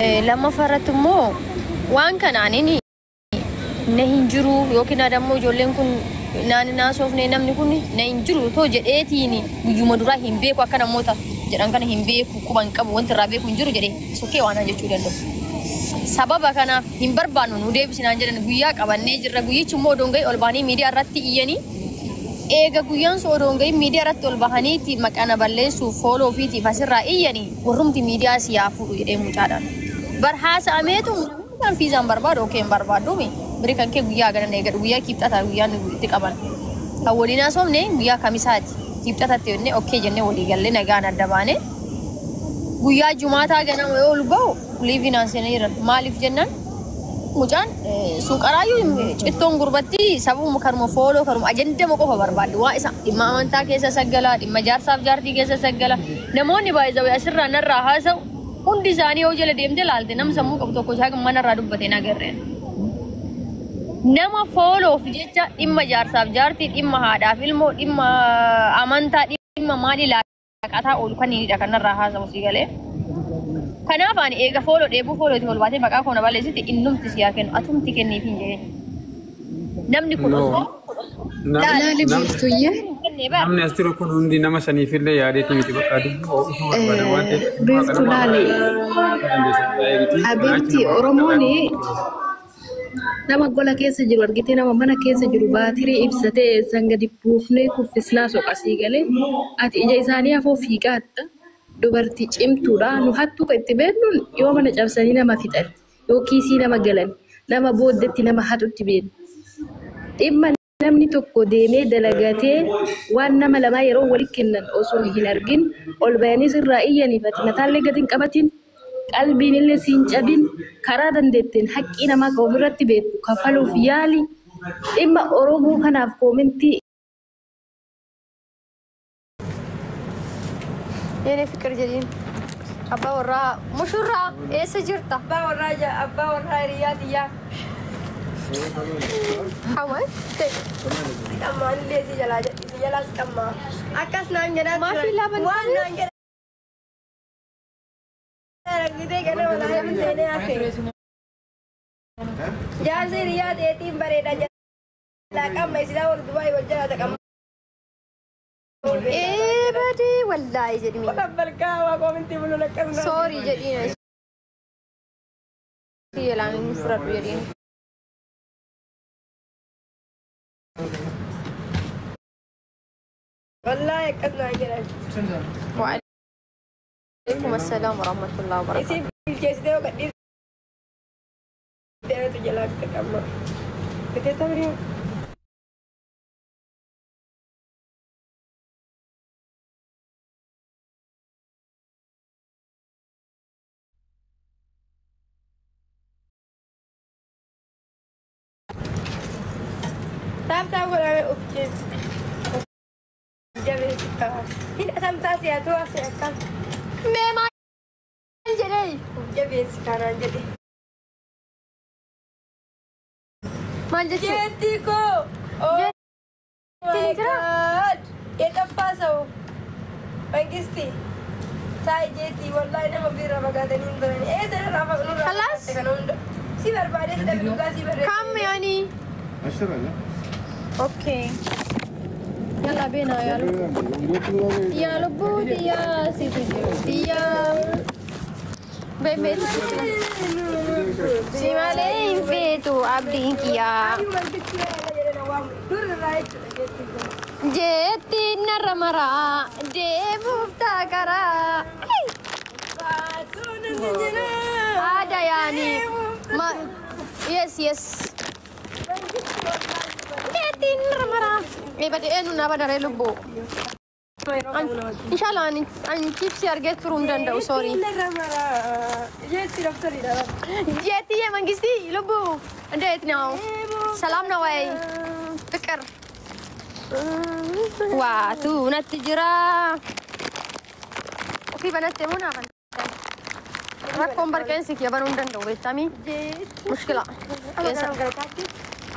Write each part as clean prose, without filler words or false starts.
Lammaffaa irratti immoo waan kanaanin na hin jiru yookiin adammoo ijoolleen kun naan naasofne, namni kun na hin jiru too jedheetiin guyyuma duraa hin beeku, akka namoota jedhan kana hin beeku, quban qabu, wanti irraa beeku hin jiru jedhee sokkee waan jechuu danda'u. Sababa kanaaf hin barbaannu nu deebisinaan jedhan, guyyaa qabannee jirra. Guyyichi immoo odoon gahii ol bahanii miidiyaa irratti iyyanii, eega guyyaan sun odoon gahii miidiyaa irratti ol bahaniiti maqaa na balleessuuf follow ofiitiif asirraa iyyanii, warrumti miidiyaa si yaa fuudhu jedhee mucaadhaan. Bar haasa'ameetu kan fiizaan barbaadu okay hin barbaadduumi. Biri kan kee guyyaa ganan eegadhu, guyyaa Kibxataa guyyaan itti qaban. Kan waliin haasofne guyyaa Kamisaati. Kibxatatti jennee okay jennee walii gallee nagaan adda baane. Guyyaa Jumaataa ganama yoo ol bahu live naan seenanii jiran. Maaliif jennaan mucaan suuqaraayyuu cittoon gurbatti sababuma kanuma follow kanuma ajandama qofa barbaadde, waa isa dhimma amantaa keessa saggalaa, dhimma jaarsaaf jaartii keessa saggala. Namoonni baay'ee asirraa narraa haasa'u hundi isaanii yoo jala deemte laalte, nama sammuu qabu tokko isaa manarraa dubbate hin agarreen. Nama followf jecha dhimma jaarsaaf jaartii, dhimma haadhaaf ilmoo, dhimma amantaa, dhimma maalii laaqataa oolu kan kanarraa haasa'u si galee. Kanaaf ani eega follow dheebuu followti ol baatee maqaa koo na balleessite, innumti si haa kennu, atumti kenniif hin jedheen. Namni kun osoo Laali Biiftuyyee. Namni as jiru kun hundi nama saniifillee yaadeetii miti, bakka dubbii ho'isuu barbaada waan ta'eef. Biiftu, laali. Abiibti, Oromoon nama gola keessa jiru argitee, nama mana keessa jiru baatirii ibsatee san gadi buufnee kuffisnaa soqasii galee, ati ija isaanii afoo fiiqaatta. Dubartii cimtuudha. Nu hattuu kan itti beeknuun yoo mana cabsanii nama fixan, yoo kiisii nama galan, nama booddetti nama hatutti beeknu. Dhimma namni tokko deemee dalagatee waan nama lamaa yeroo walitti kennan osoo hin argin ol bayanii sirraa iyyaniif, ati mataallee gadi hin qabatin, qalbiin illee siin cabin. Karaa dandeetteen haqqii namaa kan ofirratti beektu kafaluuf yaali. Dhimma Oromoo kanaaf commentii የኔ ፍቅር jedhiin, abbaa warraa mushurraa eessa jirta? Abbaa warraa, abbaa warraa hiriyaa xiyyaa. Hawa. Qammaan illee si jalaa jedhi, si jalaas qammaa. Akkas naan jedhaa Maafi turan. laban Waan naan jedhaa argitee ganama naa seenee hafe. Jaarsi hiriyaa ta'eetiin bareeda jalaa qamma isilaa wal Dubaay wal jalaa taqamma. Ee badii wallaahi jedhimi. Balkaa waa commentii buluun akkas naan. Sorry jedhiin. Si jalaan inni fudhadhu jedhiin. Wallaahi akkas naan jedhan. وعليكم السلام ورحمة الله وبركاته. Isin bilcheessitee yoo gadhiiste jalaa taqamma. Bitee tabirii. Tap tap godhame of jabeessi qaba. Hidhatamtaa si'atuu asii akkam. Mee maal jedhee? Of jabeessi kanaan jedhe. Maal jechuu? Jeetti koo! Oh my jira? God! የጠፋ ሰው መንግስቲ ሳይ ጄቲ wallahi nama biirra fagaatanii hin turani. Eessa irraa nurraa Kalaas? fagaatte kana hunda? Si barbaadee si dhabe, dhugaa si barreesse. كم يعني؟ اشتغل. Okay. يلا بينا يا لب يا لبودي يا سيدي يا بيبي si malee hin feetu abdiin kiyyaa. Ayyuu mantichi yaala jedhe na waamu. Dur irraa jechuudha jeettiin kun. Jeetti narra maraa deemuuf taakaraa. Baatuun ni jira. Aadaa yaani. Ma yes yes. Jeetti narra maraa. Eebade eenyu na badaree lubbuu. Inshallah ani ani chipsi argee turuu hin danda'u, sorry. Narra maraa. Jeetti doktariidha. Jeetti መንግስቲ ልቡ እንዴት ነው? ሰላም ነው ወይ? ፍቅር waatu natti jira. Ofii banatte moo naa banatte? Rakkoon barqeensi kiyya banuu hin danda'u beektamii? Mushkila.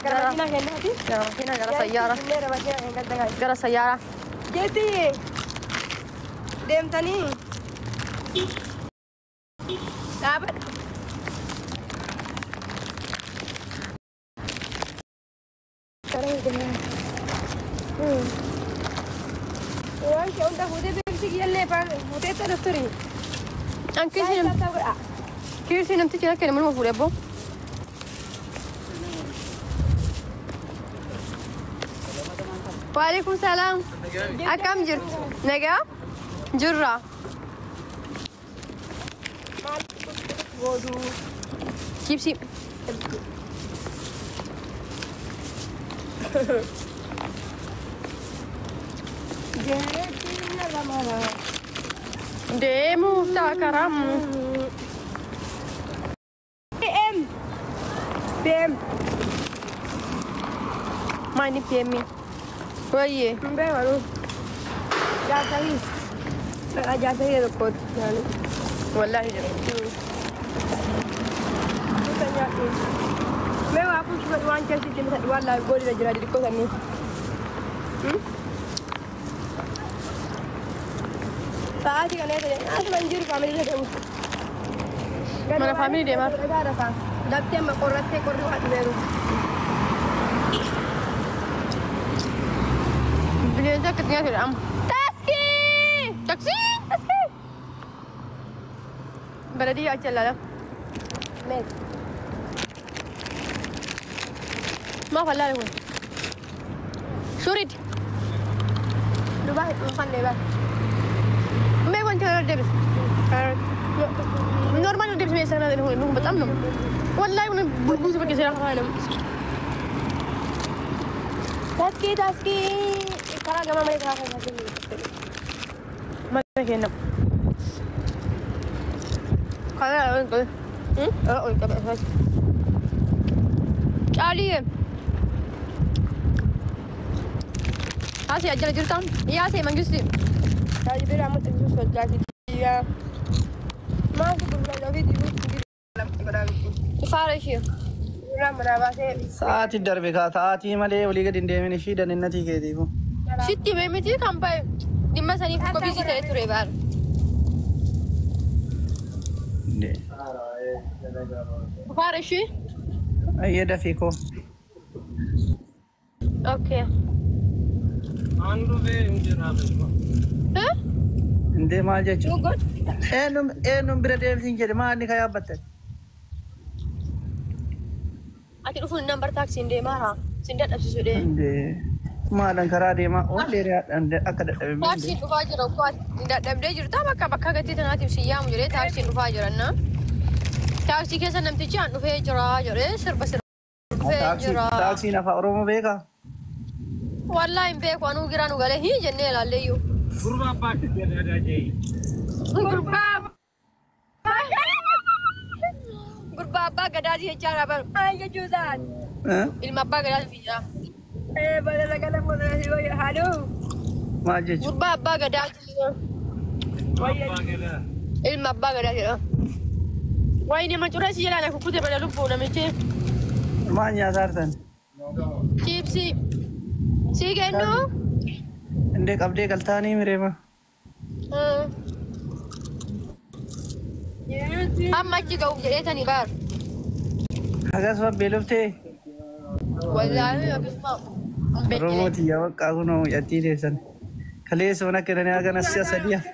Gara gara makiinaa kennaati. Gara makiina, gara sayyaara. Gara makiinaa kennaati. Gara sayyaara. Jeetti deemtanii dhaabadhu. Karaa eegalee. Waan kee hunda fuutee beeksisi kiyyallee fuutee itti dhufturi. An kiisii namtichi rakkee nama fuudhee abboo. Waalaikum salaam. Akkam jirtu? Nagaa? Jirra. Chipsii. Deemuuf ta'a karaa. PM. PM. Maayini PM? Wayyee. Beekamu. Jaatamii. Maqaa jaatamii tokkooti. Wallaahi jira. Mee waa kun waan keessi jimsa waan laaf goolira jira xixiqqoo sanii. Sa'aatii kana eessa deemu? Asuma hin jiru faamilii deemu. Mana faamilii deemaa? Dabtee amma qorrattee qorri waa dhumeeru. Bineensa akka nyaatu jedhama. Taaksii! Taaksii! Taaksii! Baladii achi ilaala. Mees. Maaf allaale kun? Shurid. Dubaa hin dhuunfannee bara. Mee wanti kana deebis. Normaal deebis mee sana nu በጣም ነው ወላሂ ቡልቡዝ በቃ ስራ Taaksii taaksii karaa gamaa malee karaa kana keessa mana kenna. Kana ol qabe asas. Caaliye. Asii ajjala jirta? Yaasee mangisti. Taajii bira amma xiqqoo sochii jira. Maasi gurgurtaa ofii dhiibuu Ifaara ishee. Irraa manaa baasee. Sa'aatii darbe kaa sa'aatii malee olii gadi hin deemin ishii daninnatii keetiifu. Sitti himee miti kan ba'e dhimma saniif qophii ta'e ture baara. Ifaara ishee. Ayyee dafii koo. Okay. Eh? Indee maal jechuudha? Eenyuun bira deemsiin jedhe maal inni ka yaabbatte? Ati dhufuun nambar taaksiin deemaa haa. Sin dadhabsiisu dee. Indee maalan karaa deemaa oollee akka dadhabe. Taaksiin dhufaa jira uffaa dadhabdee jirta bakka bakka gatii tanaatiif si yaamu jedhee taaksiin dhufaa jira na. Taaksii keessa namtichi aan dhufee jira jedhee sirba sirbee jira. Taaksiin afaan Oromoo beekaa? Wallaahi hin beeku anuu gira nu galee hii jennee ilaalleeyyuu. Gurbaa abbaa gadaatii jechaa jira baru. Maal jechuusaan? Ilma abbaa gadaatii jira. Balala kana fuudhanii haaduu. Maal jechuudha? Gurbaa abbaa gadaatii. Ilma abbaa gadaatii jedha. Waayini nama curee si jalaa na kukkute bala lubbuu namichi. Maal nyaataa jirtan? Chiipsii. Sii kennu. Indee qabdee galtaanii mireema. Amma achi ga'uuf jedheetanii baar. Hagas babbeeloftee? Wallaahi akkasuma. Oromoo tiyya baqqaa kunoo mucattii teessan. Kaleessa mana akka jedhanii haga si'a sadii hafe.